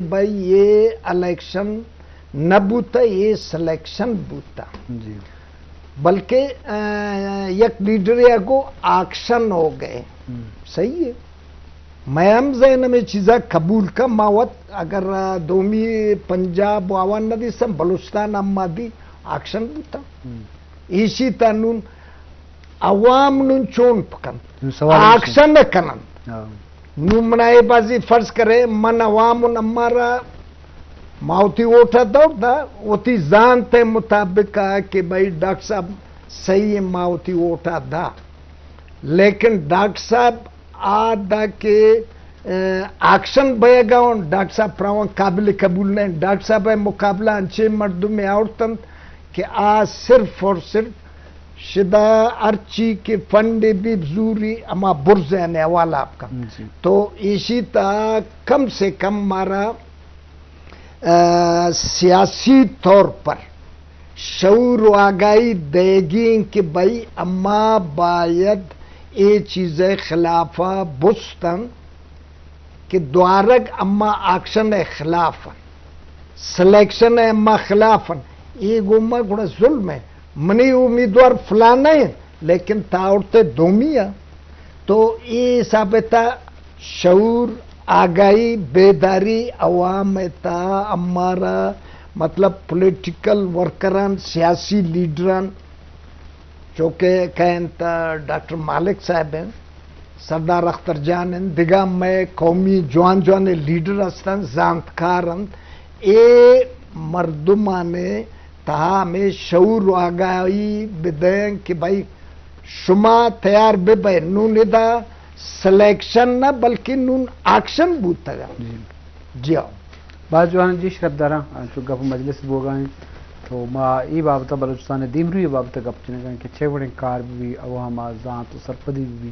بھئی، یہ الیکشن نہ بوتا، یہ سلیکشن بوتا۔ جی۔ بلکہ، آ، یک لیڈرے ءَ گو آکشن ہو گئے۔ ہم۔ صحیح ہے۔ میں ہم ذہن میں چیزا قبول کن، ما وت اگر، آ، دومی پنجاب و آوان نہ دیسم، بلوچستان ہم ما دی آکشن بوتا۔ ہم۔ ایشی تا نون عوام نون چون پکن؟ نون سوال ہمیش ہے۔ آکشن نہ کنن۔ ہاں۔ نون منا اے بازی فرض کرے، من عوام ان ہمارا ما وتی ووٹ ءَ دور دا، وتی زانت ءِ مطابق آ کہ بھئی ڈاکٹر صاحب صحیح ہے، ما وتی ووٹ ءَ دا۔ لیکن ڈاکٹر صاحب آ دا کہ، آ، آکشن بئیگا اوں، ڈاکٹر صاحب پراوان قابل قبول نہ۔ ڈاکٹر صاحب ءِ مقابلہ انچیں مردمے آورتنت کہ آ صرف اور صرف شدا ہرچی کہ فنڈ بی بزوری ہما برزینے حوالہ آپ کن۔ جی۔ تو ایشی تا کم سے کم مارا، آ، سیاسی طور پر شعور و آگاہی دیگی ایں کہ بھئی اما باید اے چیز ءِ خلاف بستن کہ دوارگ اما آکشن ءِ خلاف ان، سلیکشن ءِ اما خلاف ان۔ اے گوما گڑا ظلم ہے۔ منی امیدوار فلانا ہیں، لیکن تا اڑتے دومی ہے۔ تو اے حساب تا شعور، آگاہی، بیداری عوام تا، ہمارا مطلب پولیٹیکل ورکران، سیاسی لیڈران، چونکہ کہنت ڈاکٹر مالک صاحب ہیں، سردار اختر جان ہیں، دگہ مئے قومی جوان جوان لیڈر ہستن، زانتکار ہیں، اے مردمانے تہا ہمے شعور و آگاہی بدئیں کہ بھئی شما تیار بہ بئے، نون ادا سلیکشن نہ بلکہ نون آکشن بوتگ۔ جی۔ جی ہاں۔ باز جوان جی شرپ داراں، انچو گپ مجلس بوگا ہیں تو ما اے بابت بلوچستان دیمروی بابت گپ جنگا کہ چے وڑیں کار بھی عوام زانت و سرپدی بھی،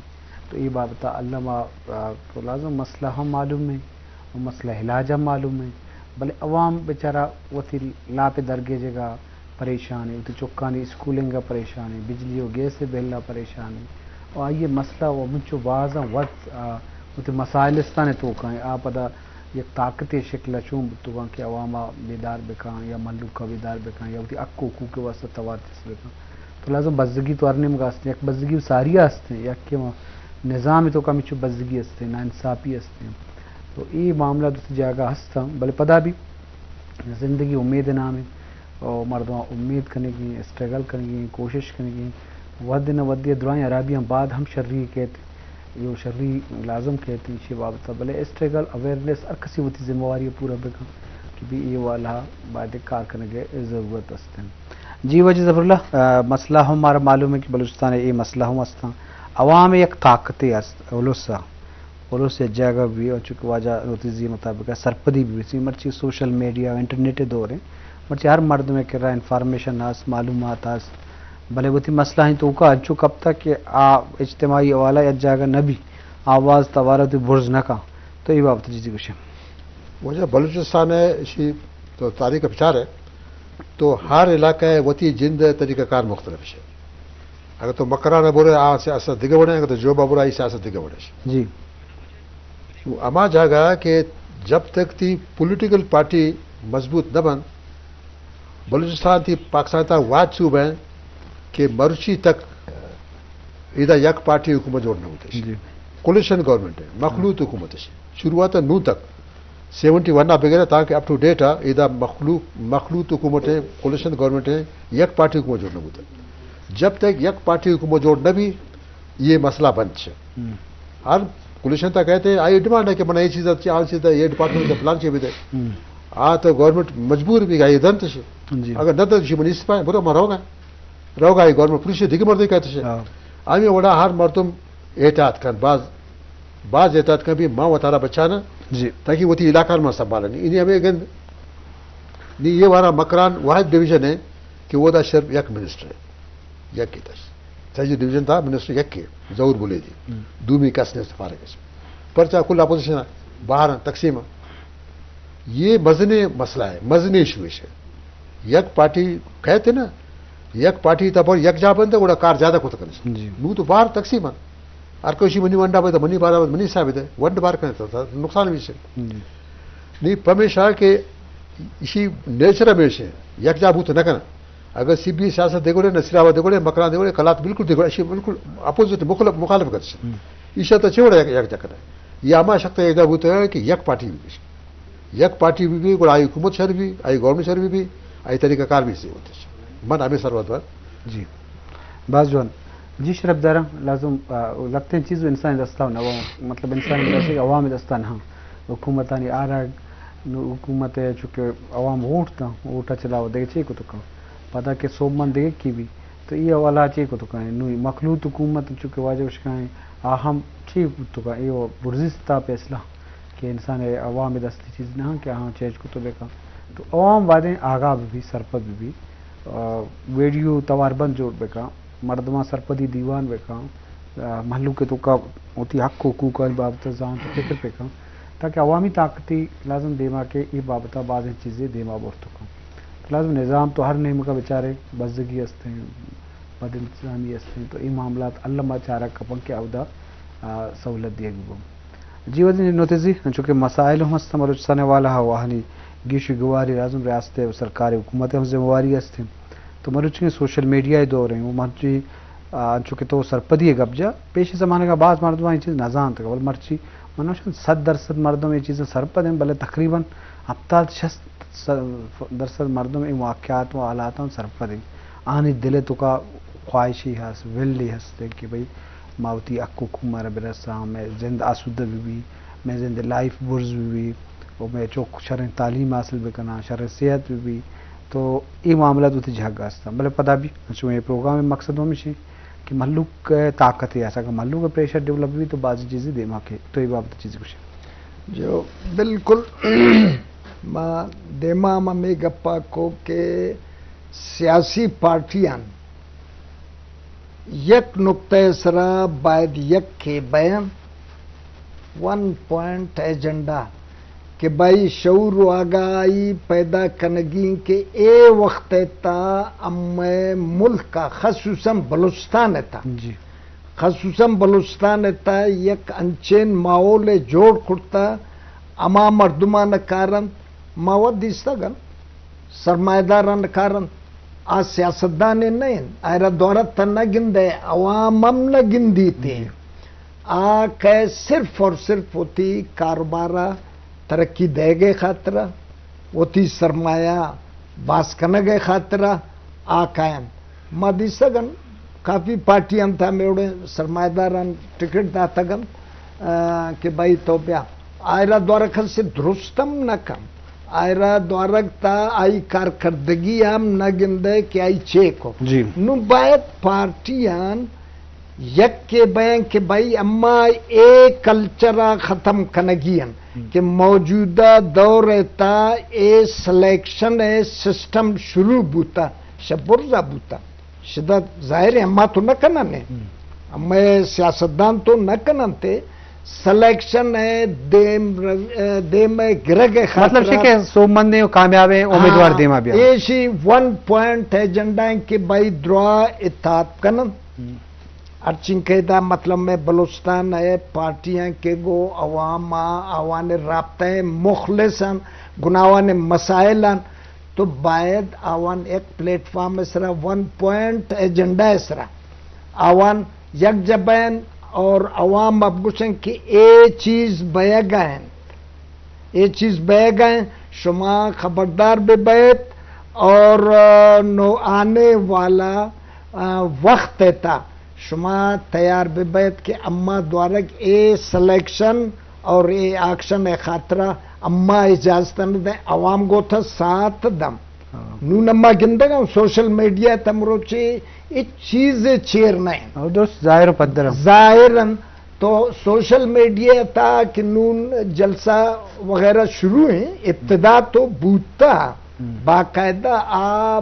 تو اے بابت اللہ ما، آ، تو لازم مسئلہ ہم معلوم ہے۔ و مسئلہ علاج ہم معلوم ہے، بلے عوام بیچارہ وتی لاپ درگیجگا پریشان ہے، وتی چکانی اسکولنگا پریشان ہے، بجلی و گیس بلا پریشان ہے۔ و آئی مسئلہ و منچو بازاں وت، آ، وتی مسائلستان توکا ہیں، آ پدا یک طاقت شکل چون بتوگاں کہ عواما بیدار بکاں یا ملوکا بیدار بکاں یا وتی حق و حقوق واسطہ توار چست بکاں۔ تو لازم بزگی تو ہر نیمگا ہستیں، یک بزگی و ساری ہستیں، یک کہ نظام تو کمیچو بزگی ہستیں، ناانصافی ہستیں۔ تو اے معاملہ دوستی جاگہ ہستاں، بلے پدا بھی زندگی امید نام ہے، اور مردم امید کنگی، اسٹرگل کنگی، کوشش کنگی، ود نہ ودی درائیں خرابیاں بعد ہم شری کہتے، یہ شری لازم کہتے اسی بابت، بلے اسٹرگل، اویئرنس ہر کسی وتی ذمہ واری پورا بکن کہ بھی یہ والا باید کار کنگے ضرورت ہستیں۔ جی واجہ ظفر اللہ، آ، مسئلہ ہم ہمارا معلوم ہے کہ بلوچستان اے مسئلہ ہم ہستاں۔ عوام یک طاقتے است، الس ء۔ الس یک جاگہ بھی، اور چونکہ واجہ روتیزی مطابق ہے، سرپدی بھی سی، مرچی سوشل میڈیا، انٹرنیٹ دور ہیں، مرچی ہر مردم کے را انفارمیشن ہست، معلومات ہست، بلے وتی مسئلہ ہیں تو کا انچو کب تک کہ آ اجتماعی حوالہ یک جاگہ نہ بھی، آواز توارا تو برز نہ کا، تو یہ بابت چیزی کچھ ہے۔ واجہ بلوچستان ہے، اسی تو تاریخ بچار ہے، تو ہر علاقہ ء وتی جند ء طریقہ کار مختلف ہے۔ اگر تو مکران ء برے، آ سیاست دگہ وڑے، اگر تو جوبا برے، آئی سیاست دگہ وڑے۔ جی۔ تو اما جاگہ کہ جب تک تی پولیٹیکل پارٹی مضبوط نہ بن، بلوچستان تی پاکستان تا واحد صوبہ ہیں کہ مرچی تک ادا یک پارٹی حکومت جوڑ نہ ہوتے۔ جی۔ کولیشن گورنمنٹ ہے، مخلوط حکومت ہے۔ شروعات نو تک سیونٹی ون ء بغیر تاکہ اپ ٹو ڈیٹ ء ادا مخلوق، مخلوط حکومت ہے، کولیشن گورنمنٹ ہے، یک پارٹی حکومت جوڑ نہ بوتا۔ جب تک یک پارٹی حکومت جوڑ نہ بھی، یہ مسئلہ بند ہے۔ ہم۔ ہر کولیشن تا کہتے ہیں، آئی ڈیمانڈ ہے کہ منا یہ چیز اچھی، آ چیز ہے، یہ ڈپارٹمنٹ ہے، پلان چاہیے دے۔ ہم۔ آ تو گورنمنٹ مجبور بھی گئی دنت سے۔ جی۔ اگر نہ دنت سے، منی استعفی، برو مرو گا۔ روگا ای گورنمنٹ پولیس دیگه مردے کہتے سے۔ ہاں۔ آمی وڑا ہر مردم احتیاط کن، باز، باز احتیاط کن بھی ما وتارا بچانا، جی۔ تاکہ وتی علاقہ ما سنبھالن۔ انی ہمیں گند، نی یہ وارا مکران واحد ڈویژن ہے کہ وہ دا صرف یک منسٹر ہے، یک کی تس۔ سجی ڈویژن تھا منسٹر یک کے، ظہور بلے دی۔ ہم۔ دومی کس نے سفارے کس۔ پرچا کل اپوزیشن ہے، باہر ہیں، تقسیم ہے۔ یہ مزنے مسئلہ ہے، مزنے ایشو ہے۔ یک پارٹی کہتے نا، یک پارٹی تا پر یک جا بندے، گڑا کار زیادہ کت کرنے۔ جی۔ نو تو باہر تقسیم ہے۔ ہر کوئی منی ونڈا بندے، منی بارا بندے، منی حساب دے، ونڈ باہر کرنے تو نقصان بھی سے۔ جی۔ نی پمیشا کہ ایشی نیچر ہمیش ہے، یک جا بوت نہ کناں۔ اگر سی بی سیاست دگوڑے، نصیر آباد دگوڑے، مکران دگوڑے، کلات بالکل دگوڑے، ایشی بالکل اپوزٹ، مخالف، مخالف گردش۔ ایشا تو چے وڑا یک، یک جا کناں؟ یا ہما شخص یک جا بوت کہ یک پارٹی بی، یک پارٹی بی، گڑا آئی حکومت شر بی، آئی گورنمنٹ شر بی، آئی طریقہ کار بی سے ہوتے۔ من ہمیں سر وت۔ جی۔ باز جوان۔ جی شرف داراں، لازم، آ، لہتیں چیز انسان دستا نہ، مطلب انسان دستا، عوام دستا نہ۔ حکومتانی آرگ، نو حکومت ہے، چونکہ عوام ووٹ داں، ووٹ چلاو دگہ چے کتو کن؟ پدا کہ سوب من دگہ کی بی، تو ای حوالہ چے کتو کن؟ نو مخلوط حکومت، چونکہ واجہ اشکائیں، آ ہم چے کتو کن؟ ای برزی ستا فیصلہ کہ انسان عوام دستی چیز نہ کہ آہاں چینج کتو بکن۔ تو عوام بایدیں آگاہ بی، سرپد بی۔ آ، ویڈیو توار بند جوڑ بکن، مردماں سرپدی دیوان بکن، آ، مہلوک توکا وتی حق و حقوقانی بابت زانت و فکر بکن، تاکہ عوامی طاقتی لازم دیما کہ ای بابتا بازیں چیزے دیما برت کن۔ تو لازم نظام تو ہر نیمگا بچارے، بزگی ہستیں، بد انتظامی ہستیں، تو ای معاملات الما چارگ کپن کہ اودا، آ، سہولت دیگ ببن۔ جی وزیر نوتیزی، انچو کہ مسائل ہم ہستن بلوچستان والا، ہا واہنی گیش گواری لازم ریاست و سرکار حکومت ہم ذمہ واری ہستیں۔ تو مروچی سوشل میڈیا دور ہیں، وہ مرچی، آ، انچو کہ تو سرپدی گپ جا، پیش زمانگا باز مردم یہ چیز نہ زانت، بل مرچی منوشن صد درصد مردم یہ چیز سرپد ہیں، بلے تقریباً ہفتاد شست درصد مردم اے واقعات و حالاتاں سرپد انت۔ آہانی دل ء توکا خواہشے ہست، ولی ہست کہ بھئی ما وتی حق و حقوق مارا برساں، مئے زند آسودہ بہ بی، مئے زند لائف برز بہ بی، و مئے چک شریں تعلیم حاصل بکناں، شریں صحت بہ بی۔ تو اے معاملات وتی جاگہ ہستاں۔ بلے پدا بھی انچو اے پروگرام ء مقصد ہمیش انت کہ مھلوک ء طاقت ء است، اگاں مھلوک ء پریشر ڈیولپ بی تو بازی چیزی دیما کیت۔ تو اے بابت چیزی گوشے۔ جو بالکل ما دیما ہم ہمے گپا کو کہ سیاسی پارٹیاں یک نقطہ ء سرا باید یکے بیان، ون پوائنٹ ایجنڈا، کہ بھئی شعور و آگاہی پیدا کنگی کہ اے وخت ء تا امئے ملک ء خصوصاً بلوچستان ء تا، جی۔ خصوصاً بلوچستان ء تا یک انچین ماحول ء جوڑ کرتا، ہما مردمان کارنت، ما وت دیستگ انت، سرمایہ داران کارنت، آ سیاستدان نہ انت، آئرا دورت نہ گندے، عوام ہم نہ گندیتے۔ جی۔ آ کہ صرف اور صرف وتی کاروبارا ترقی دئیگ ء خاطرا، وتی سرمایہ باز کنگ ء خاطرا آ کاینت۔ ما دیستگ انت کافی پارٹی انت ہمے وڑیں سرمایہ داران ٹکٹ داتگ انت، آ، کہ بھئی تو بیا۔ آئرا دورگ کسے درست ہم نہ کنت۔ آئرا دورگ تا آئی کارکردگی ہم نہ گندے کہ آئی چے کو۔ جی۔ نوں باید پارٹیان یکے بئیں کہ بھئی اما اے کلچر ء ختم کنگی انت، ہم۔ کہ موجودہ دور ء تا اے سلیکشن ء سسٹم شروع بوتا، شہ برزا بوتا، شدا ظاہر ہے اما تو نہ کنن ہے، ہم۔ اما سیاستدان تو نہ کنن تے، سلیکشن ء دیم ر-، دیم ء گرگ ء خاطر مطلب شی کہ سوبمندیں و کامیابیں امیدوار ہاں، دیما بیا۔ ایشی ون پوائنٹ ایجنڈا ہیں کہ بھائی درا اتحاد کنن۔ ہم۔ ہرچنکہ ادا مطلب مئے بلوچستان ء پارٹیاں کہ گوں عوام ء آوان رابطہ ء مخلص ان، گوں آوان مسائل ان، تو باید آوان یک پلیٹ فارم ء سرا، ون پوائنٹ ایجنڈا ء سرا آوان یک جبین اور عوام اب گوشن کہ اے چیز بیگا انت۔ اے چیز بیگ ء شما خبردار بہ بیت اور، آ، نو آنے والا، آ، وقت ء تا شما تیار بہ بیت کہ اما دوارگ اے سلیکشن اور اے آکشن ء خاطرہ اما اجازت نہ دیں، عوام گوتھا ساتھ دم۔ ہاں۔ نون اما گندگ ہم سوشل میڈیا ء تمروچے ہچ چیز چیر نہ انت۔ او درست ظاہر و پدر ہم۔ ظاہر انت۔ تو سوشل میڈیا تا کہ نون جلسہ وغیرہ شروع ہیں، ابتدا تو بوتا، ہم۔ باقاعدہ آ،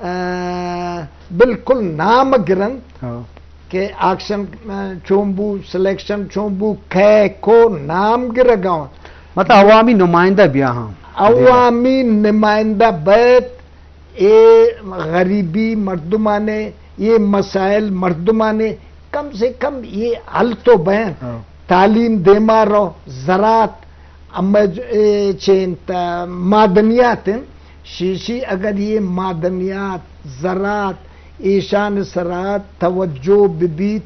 آ، بالکل نام گرنت ہاں۔ کہ آکشن، آ، چون بو، سلیکشن چون بو، کئے کو نام گرگا۔ مطلب عوامی نمائندہ بیا ہاں۔ عوامی نمائندہ بیت، اے غریبی مردمانے، اے مسائل مردمانے، کم سے کم اے حل تو بین۔ ہاں۔ تعلیم دیما رو، زراعت، اما ج-، اے چینت، معدنیات انت، شیشی، اگر یہ معدنیات، زراعت، ایشان سرا توجہ ببیت،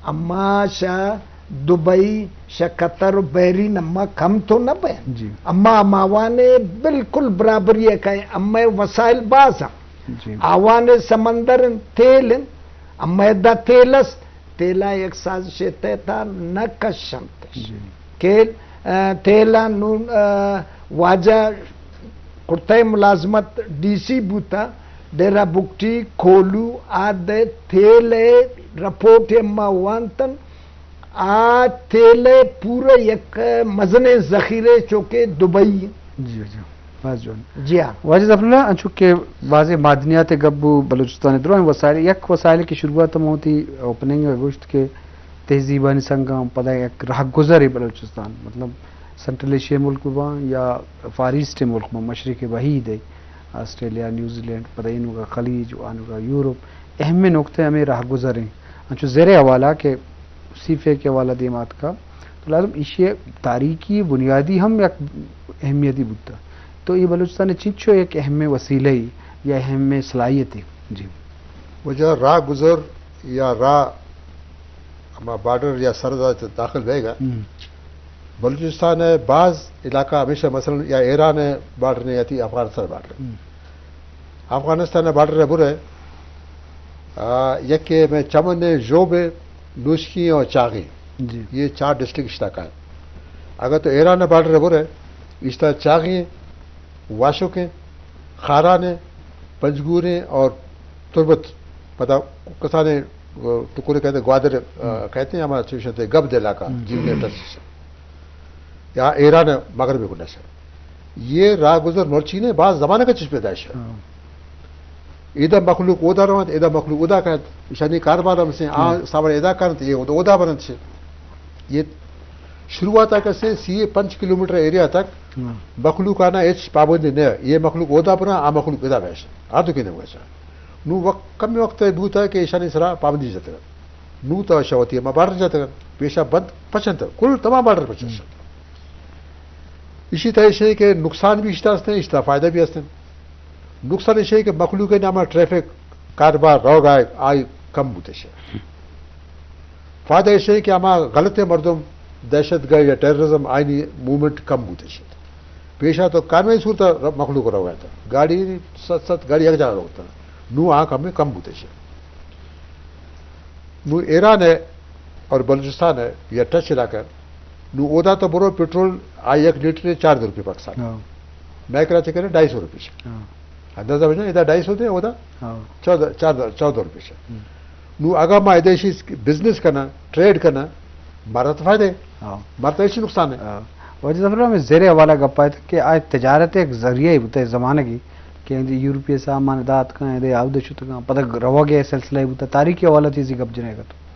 اما شہ دبئی، شہ قطر و بحرین اما کم تو نہ بین۔ جی۔ اما ہماوانے بالکل برابری ہے کہ اما وسائل باز ہیں۔ جی۔ آوانے سمندر انت، تیل انت، اما ادا تیل است، تیلا یک سازش تحتا نہ کشنت۔ جی۔ کہ، آ، تیلا نون، آ، واجہ کرتہ ملازمت ڈی سی بوتا، ڈیرہ بگٹی، کولو، آ دے تیل رپورٹ اما وانتن، آ تیل پورا یک مزنیں ذخیرے چوکہ دبئی۔ جی، جی۔ باز جوان۔ جی ہاں۔ واجہ ظفراللہ، انچو کہ واضح معدنیات گپ بو، بلوچستان درائیں وسائل، یک وسائل کی شروعات ہم ہوتی اوپننگ گوشت کہ تہذیبانی سنگاں پدا یک راہ گزرے بلوچستان، مطلب سنٹرل ایشیا ملک باں یا فار ایسٹ ملک باں، مشرق بعید ہے، آسٹریلیا، نیوزی لینڈ، پدا اینوگا خلیج و آنوگا یورپ، اہم نقطہ ہمیں راہ گزریں۔ انچو زیر حوالہ کہ سی فیک حوالہ دیم آتکا، تو لازم ایشی تاریخی بنیادی ہم یک اہمیتی بوتا۔ تو یہ بلوچستان چنچو یک اہم وسیلہ یا اہم صلاحیت ہے۔ جی۔ وجہ راہ گزر یا راہ ہما بارڈر یا سرحد داخل بے گا۔ ہم۔ بلوچستان ہے بعض علاقہ ہمیشہ مثلاً یا ایران ہے بارڈر نہیں آتی، افغانستان بارڈر۔ ہم۔ افغانستان بارڈر ہے برے، آ، یکے میں چمن ہے، ژوب ہے، نوشکی اور چاغی۔ جی۔ یہ چار ڈسٹرکٹ اشتاق ہے۔ اگر تو ایران بارڈر ہے برے، اشتا چاغی ہیں، واشک ہیں، خاران ہیں، پنجگور ہیں اور تربت، پتہ کسانے، آ، ٹکرے کہتے ہیں، گوادر، آ، ہم۔ کہتے ہیں، ہمارا چوشن تھے، گب دے علاقہ، ہم۔ جیو نے ٹچ سے۔ یا ایران مغربی کو نشہ۔ یہ راہ گزر مرچی نے بعض زمانہ کا چیز پیدائش ہے۔ ہاں۔ ادا مخلوق اودا روانت، ادا مخلوق اودا کانت، اشانی کاروبار ہم سے، آ ہم۔ ساور ادا کانت، یہ اودا، اودا بنت سے۔ یہ شروعات تک سے سی پنچ کلومیٹر ایریا تک ہاں۔ مخلوق آنا ہچ پابندی نہ ہے۔ یہ مخلوق اودا بنا، آ مخلوق ادا بیش۔ آ تو کینے بیش۔ نو وقت، کم وقت بوتا کہ اشانی سرا پابندی جتگ۔ نو تا شوتی ما بارڈر جتگ۔ پیشا بند پچنت۔ کل تمام بارڈر پچنت۔ ہم۔ اشی تا ایشی کہ نقصان بھی اشتا ہستیں، اشتا فائدہ بھی ہستیں۔ نقصان ایشی کہ مخلوق نام ٹریفک کاروبار روگ آئے، آئی کم بوتے شے۔ فائدہ ایشی کہ ہما غلط مردم، دہشت گرد یا ٹیررزم، آئینی موومنٹ کم بوتے شے۔ پیشا تو قانونی صورت مخلوق رو گیا تھا۔ گاڑی ست ست گاڑی یک جگہ روکتا۔ نو آنکھ ہمیں کم بوتے شے۔ نو ایران ہے اور بلوچستان ہے، یا ٹچ علاقہ ہے۔ نو اودا تو برو پٹرول آئی یک لیٹر ہے چار دو روپے پاکستان۔ ہاں۔ میں کرا چکر ہے ڈھائی سو روپے شے۔ ہاں۔ اندازہ بجنا، ادا ڈھائی سو دے، اودا ہاں۔ چودہ، چار، چودہ روپے شے۔ ہم۔ نو اگا ما ادیشی بزنس کنا، ٹریڈ کنا، مارا تو فائدہ ہے۔ ہاں۔ مارا تو ایشی نقصان ہے۔ ہاں۔ واجہ ظفر، ہمیں زیر حوالہ گپ آئے تھا کہ آئے تجارت ایک ذریعہ ہی بوتا ہے زمانہ کی، کہ یورپی سامان دات کن، دے آؤ دے شت کن، پتہ روا گئے سلسلہ ہی بوتا، تاریخی حوالہ چیزی گپ جنے گا تو۔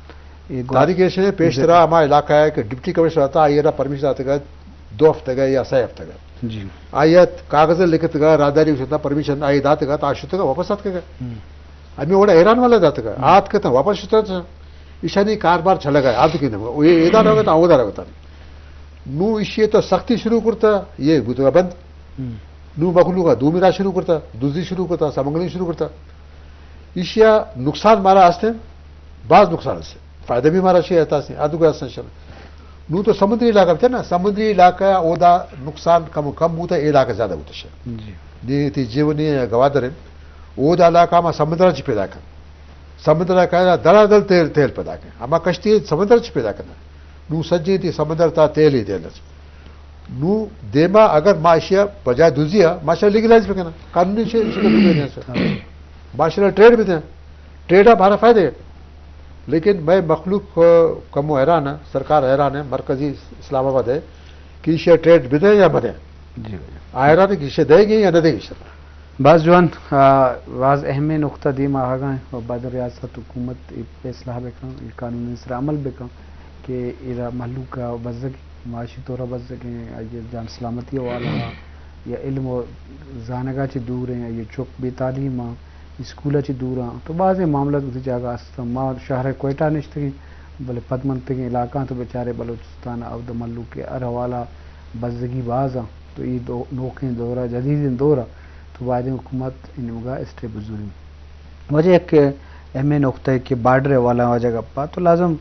یہ گوا-، تاریخ ایشی ہے، پیش ترا ہما علاقہ ہے کہ ڈپٹی کمشنر آتا، آئی را پرمیشن آتے گا، دو ہفتہ گئے یا سہ ہفتہ گئے۔ جی۔ آئی ات کاغذ لکھت گا، راہداری شتا، پرمیشن آئی دات گا، تا شت گا، واپس آت گا۔ ہم۔ ہمیں وڑا ایران والا دات گا، ہم۔ آت کتا، واپس شتا۔ ایشانی کاروبار چلے گا، آت کی نہ، وہ یہ ادارہ ہوتا، وہ ادارہ ہوتا۔ نو ایشی تو سختی شروع کرتا، یہ بوتگا بند۔ ہم۔ نو مخلوق دومی را شروع کرتا، دزی شروع کرتا، سمگلنگ شروع کرتا۔ ایشیا نقصان مارا ہستے، باز نقصان ہستے۔ فائدہ بھی مارا شے ہتا سے، ادگو ہستن شر۔ نو تو سمندری علاقہ بچا نا، سمندری علاقہ اودا نقصان کم، کم بوتا، اے علاقہ زیادہ بوتا شے۔ جی۔ دی تی جیونی یا گوادر ہے، اودا علاقہ ہما سمندر چی پیدا کن۔ سمندر کا درا دل تیل، تیل پیدا کن۔ ہما کشتی سمندر چی پیدا کن۔ نو سجی تی سمندر تا تیل ہی تیل۔ نو دیما اگر ما اشیا بجائے دوزیا، ما شا لیگلائز بکنا۔ قانونی شے، شے بکنا شے۔ ہاں۔ ما شا ٹریڈ بدیں۔ ٹریڈ ہمارا فائدہ ہے۔ لیکن میں مخلوق، آ، کمو حیران ہے، سرکار حیران ہے، مرکزی اسلام آباد ہے کہ ایشیا ٹریڈ بدیں یا مدیں۔ جی بھائی۔ آ حیران ہے کہ ایشیا دے گی یا نہ دے گی شر۔ باز جوان، آ، باز اہم نقطہ دیم آہگا ہیں اور بعد ریاست حکومت ای فیصلہ بکن، ای قانون سر عمل بکن کہ ایرا مخلوق کا بزگ، معاشی طور بزگ ہیں، آئی جان سلامتی والا یا علم و زانگا چی دور ہیں، آئی چک بے تعلیم ہیں، اسکول چی دور ہیں، تو بازیں معاملات اسی جاگہ است۔ ما شہر کوئٹہ نشتگیں، بلے پدمنتگیں علاقہ تو بیچارے بلوچستان اب ملوک کے ہر حوالہ بزگی باز آں، تو اے دو-، نوکیں دور ءَ، جدیدیں دور ءَ تو بایدیں حکومت اے نیمگ ءَ اسٹیپ بزوری۔ واجہ یک اہمیں نقطہ کہ بارڈر ءِ حوالہ ءَ واجہ گپ ءَ، تو لازم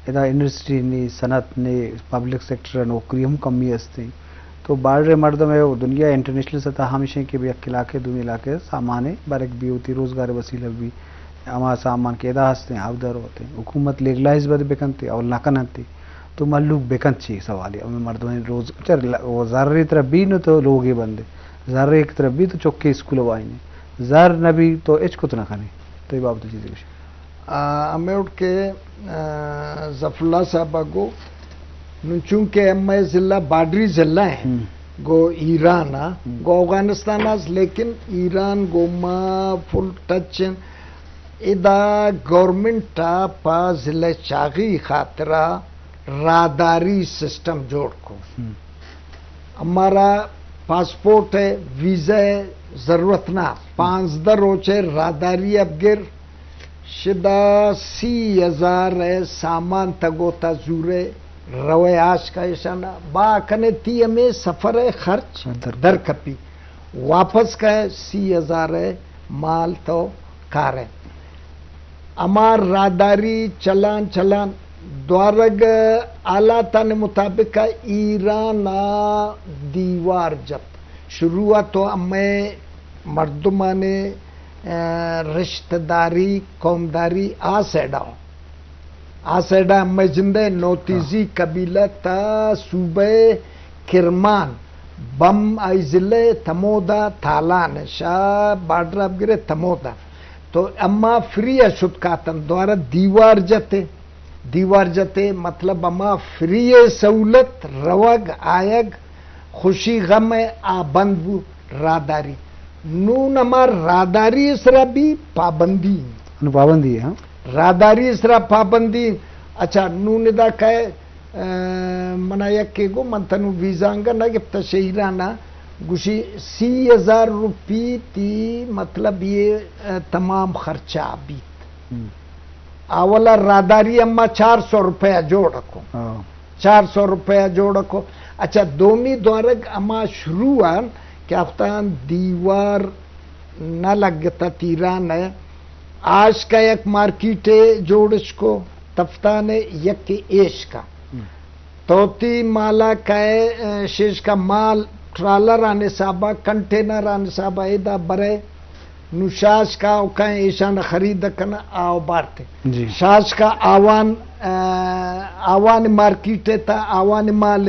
ادا انڈسٹری نی، صنعت نی، پبلک سیکٹر ءَ نوکری ہم کمی ہستیں۔ تو بارڈر ءِ مردم ءَ دنیا ءِ انٹرنیشنل سطح ہمیش ایں کہ یک علاقے دومی علاقے ءَ سامان ءَ برگ بی، وتی روزگار ءِ وسیلہ بی، ہما سامان کہ ادا ہستیں، اودا روتیں۔ حکومت لیگلائز بد بکنت، اول نہ کننت۔ تو مھلوک بکنت چی سوالے؟ ہمے مردمانی روز-، چر ل-، و زرے ترا بی نو تو لوگے بندے، زرے کہ ترا بی تو چکے اسکول وائنے، زر نہ بی تو ہچ کت نہ کنے۔ تو اے بابت چیزے گوش۔ آ، ہمے وڑ کہ، آ، ظفر اللہ صاحب ءَ گو، نوں چونکہ ایم آئی ضلع بارڈری ضلع ایں، ہم۔ گو ایران ءَ، ہم۔ گو افغانستان ءَ، لیکن ایران گو ما فل ٹچ ایں۔ ادا گورنمنٹ ءَ پہ ضلع چاغی خاطرا راہداری سسٹم جوڑ کو۔ ہم۔ ہمارا پاسپورٹ ءِ، ویزا ءِ ضرورت نہ۔ پانزدہ روچ ءِ راہداری ءَ بگر شدا سی ہزار ءِ سامان تگو تا زورے روے آشکا ایشانا با کنے تی ہمے سفر ءِ خرچ در در کپی۔ واپس کئے سی ہزار ءِ مال تو کارے۔ ہما راہداری چلان چلان دوارگ حالاتانی مطابق ایران ءَ دیوار جت۔ شروع ءَ تو ہمے مردمانی، آ، رشتہ داری، قومداری آ سیڈا۔ آ سیڈا ہمے جندے نوتیزی قبیلہ تا صوبہ کرمان، بم آئی ضلع تمودا تالان، شاہ بارڈر اب گرے تمودا۔ تو اما فری ءَ شت کاتن، دوارہ دیوار جتے، دیوار جتے، مطلب اما فری ءِ سہولت، روگ، آیگ، خوشی غم ءِ آ بند بو، راہداری۔ نون اما راہداری سرا بھی پابندی۔ انو پابندی ہے، ہاں۔ راہداری سرا پابندی۔ اچھا، نون ادا کئے، آ، منا یکے گو من تنو ویزا انگا نہ گپتا شہ ایران ءَ، گوشی سی ہزار روپی تی مطلب یہ، آ، تمام خرچہ بیت۔ ہم۔ اولا راہداری اما چار سو روپیہ جوڑ کو۔ ہاں۔ چار سو روپیہ جوڑ کو۔ اچھا، دومی دوارگ اما شروع آن کہ افتان دیوار نہ لگتا تیران ہے۔ آشکا یک مارکیٹ جوڑش کو، تفتان یک ایشکا۔ ہم۔ تو تی مالا کئے، اے، شیشکا مال ٹرالر آن حسابا، کنٹینر آن حسابا ایدا برے۔ نو شاشکا او کئے ایشان خرید کن آو بارتے۔ جی۔ شاشکا آوان، اے، آوان مارکیٹ تا آوان مال۔